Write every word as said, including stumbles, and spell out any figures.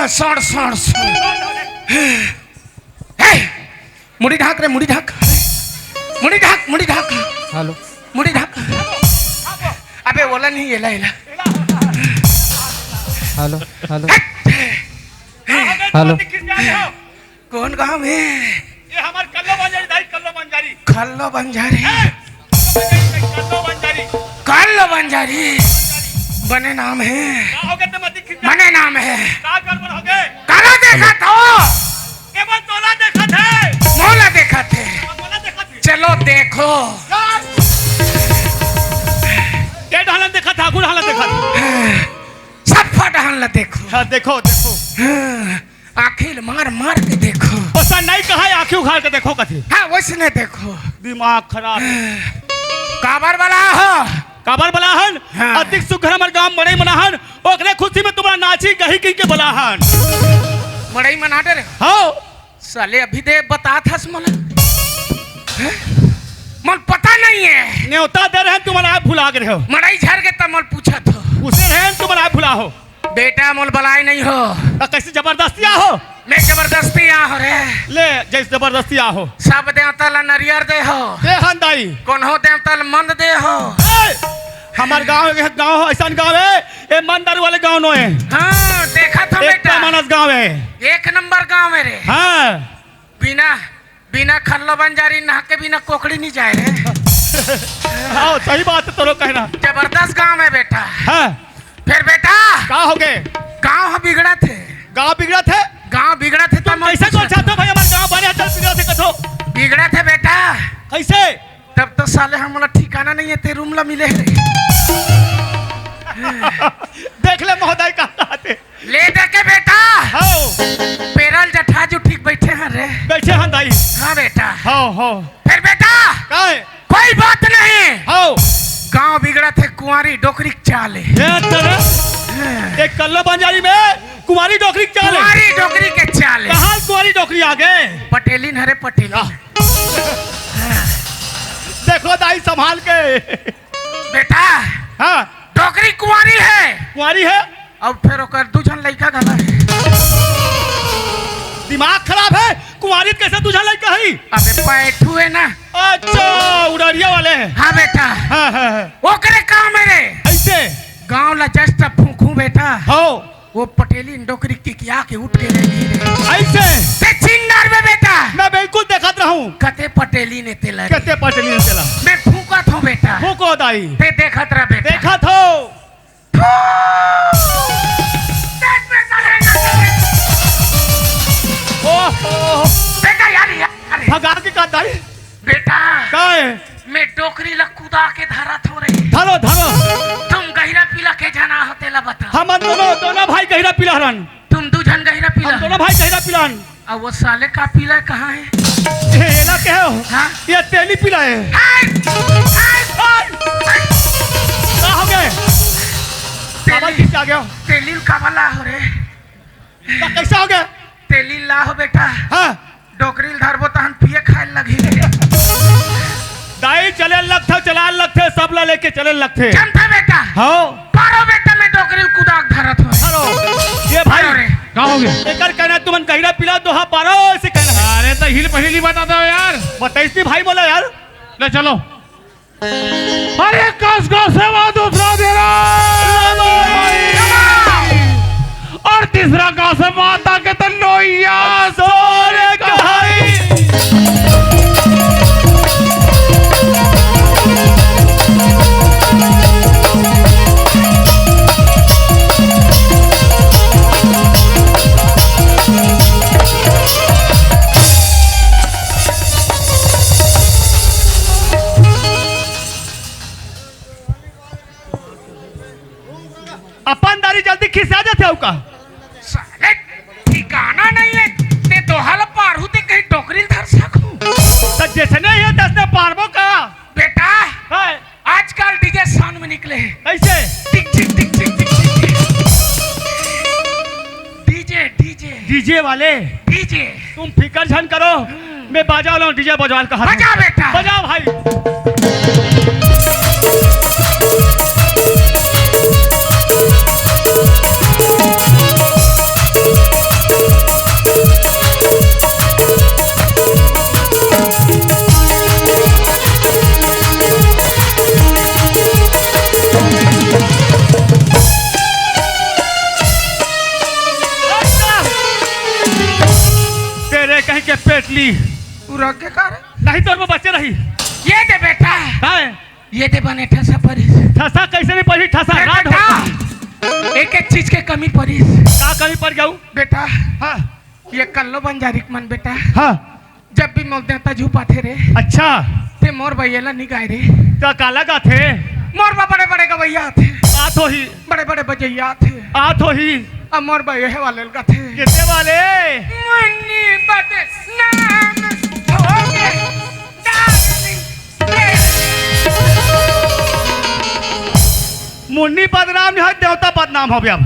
सड़, सड़, सड़। हे, मुड़ी ढाक रे, मुड़ी ढाक। मुड़ी ढाक, मुड़ी ढाक। हेलो। मुड़ी ढाक। अबे, ओला नहीं, एला, एला। Hello, hello. हट। हेलो। कौन गांव हे? ये हमर कल्लो बंजारी दाई, कल्लो बंजारी। कल्लो बंजारी। हैं? कल्लो बंजारी। कल्लो बंजारी। बने नाम हे। का हो गए तुम अति खिंचा? बने नाम हे। का गड़बड़ हो गए? काला देखत हो? केवल तोला देखत हे। मोला देखत हे। हाँ, मोला देखत हे। चलो देखो। यार। ये ढालन देखत हे, आगू ढालन देखत हे। सब फट ढालन देखो। हाँ, देखो, देखो। हाँ। आँखी ल मार मार के देखो। वैसा नहीं कहा है, आँखी उघार के देखो कथी। हाँ, वैसने देखो। दिमाग खराब। काबर बला हो? काबर बला हन? हाँ। अतिक सुघर हमर गांव मड़ई मनाहन, ओकरे खुशी में तुम्हारा नाची गही किन के बला हन। मड़ई मना डरे? हाँ। साले अभी दे बतात हस मोला। हैं? मोला पता नहीं है। न्योता दे रहे हैं, तुम्हारा आप भुला गए हो। मड़ई झर के तब मोला पूछत हो। उसे रहे हैं, तुम्हारा आप भुला हो। बेटा, मोला बलाए नहीं हो। त कैसे जबरदस्ती आ हो? मैं जबरदस्ती आ हो रे। ले, जैसे जबरदस्ती आ हो। सब देवता ला नरियर दे हो। दे हन दाई। कोनो देवता ला मंद दे हो। ए, हमर गांव, एक गांव हो, ऐसा गांव है, ए मंदर वाले गांव नो है। हाँ, देखा था एक बेटा। मानस गांव है। एक नंबर गांव है रे। हाँ। बिना बिना खल्लो बंजारी नहा के बिना कोकड़ी नहीं जाए रे। हाँ, सही बात है, तोरो कहना। जबरदस्त गांव है बेटा। हाँ। फिर बेटा, का हो गए? गांव ह बिगड़त हे। गांव बिगड़त हे? गांव बिगड़त हे, तुम तब कैसे सोचा था भाई, हमारे गांव बने, चल बिगड़त हे कथो। बिगड़त हे बेटा। कैसे? तब तो साले हमला ठिकाना नहीं है, ते रूम ला मिले हे। देख ले महोदय, का कहते। ले दे के बेटा। हाँ। पेरल जठा जो ठीक बैठे हैं रे। बैठे हैं दाई। हाँ बेटा। हाँ, हाँ। फिर बेटा। का है? कोई बात नहीं। हाँ। गांव बिगड़त हे, कुंवारी डोकरी के चाल हे। ये तरह। हाँ। एक कल्लो बंजारी में कुंवारी डोकरी के चाल हे। कुंवारी डोकरी के चाल हे। कहाँ कुंवारी डोकरी आ गए? पटेलिन हरे पटेलिन। हाँ। देखो दाई संभाल के। बेटा। हाँ। डोकरी कुंवारी हे। कुंवारी हे? अब फिर ओकर दू झन लइका घला हे। दिमाग खराब हे, कुंवारी कैसे दू झन लइका हे? अबे पैठू हे ना। अच्छा, उड़रिया वाले हे। हाँ बेटा। हाँ, हाँ, हाँ। ओकरे काम हे रे। ऐसे? गांव ला just फूंकू बेटा। हो। वो पटेलिन डोकरी किकिया के उठ के रह गई रे। ऐसे? ते चिंगार में बेटा। मैं बिल्कुल देखत रहूं। कते पटेलिन हे तेला रे। कते पटेलिन हे तेला। मैं फूंकत हूं बेटा। फूंको दाई। ते देखत रह बेटा। देखत हो। ओहो। बेटा यार, यार। भगा के का दाई? बेटा। का हे? मैं डोकरी ला कुदा के धरत हो रे। धरो, धरो। तुम गहिरा पीला के झन हो तेला बता। हमन दोनों, दोनों भाई गहिरा पीला हरन। तुम दू झन गहिरा पीला। हम दोनों भाई गहिरा पीला हरन। अब वो साले का पीला कहाँ हे? ए, एला के हो? हाँ? ये तेली पीला हे। हाय! हाय! हाय! का हो गए? तेली, बाबा जी से आ गया। तेली का वाला हो रे। का कैसा हो गया? तेली ला हो बेटा। हाँ। डोकरी ल धरबो तहन पिए खाए लगही रे। दाई चले लगथे, चलाए लगथे, सब ला लेके चले लगथे। जानथे बेटा। हाँ। पारो बेटा, मैं डोकरी ल कुदाक धरत हो। पारो। ये भाई। पारो रे। का हो गया? एकर कहना तुमन गहिरा पीला दोहा पारो, ऐसे कहना हे। अरे तो हिल पहली बता दो यार। बताइस नहीं भाई बोला यार। ले चलो। अरे कस का सेवा दूसरा दे रहा। और तीसरा का से माता के तो लोहिया सोरे कहाई। अपन दारी जल्दी खिसा जाथे अउ का? साले, ठिकाना नहीं है। ते दोहा ल पारहू ते कहीं डोकरी ल धर सकहू। त जैसने हे तैसने पारबो का? बेटा, हाँ। आजकल डीजे साउंड में निकले हे। कैसे? Tick, tick, tick, tick, tick, tick, tick. DJ, DJ. DJ वाले? डीजे। तुम फिकर झन करो, हम्म। मैं बाजा वाला हूँ, डीजे बजवा कहा। बजा बेटा। बजाओ भाई। ती। पूरा के कर। नहीं, तोर में बचे रही। ये दे बेटा। काय? ये दे बने ठसा परिस। ठसा कैसे नहीं पड़ी? ठसा ए रात बेटा, होता। एक एक चीज के कमी परिस। का कमी पड़ गऊ? बेटा, हाँ। ये कल्लो बंजारी के मन बेटा। हाँ। जब भी मोर देवता झुपाथे रे। अच्छा। ते मोर बइया ला निगाय रे। का काला गाथे? मोर बा बड़े बड़े गवैया आथे। आत होही। बड़े बड़े बजैया आथे। आत होही। अब मोर बइया हे वाले ल गाथे। कितने वाले? मुन्नी बदनाम होगे। मुन्नी बदनाम नहीं है, देवता बदनाम हो गया।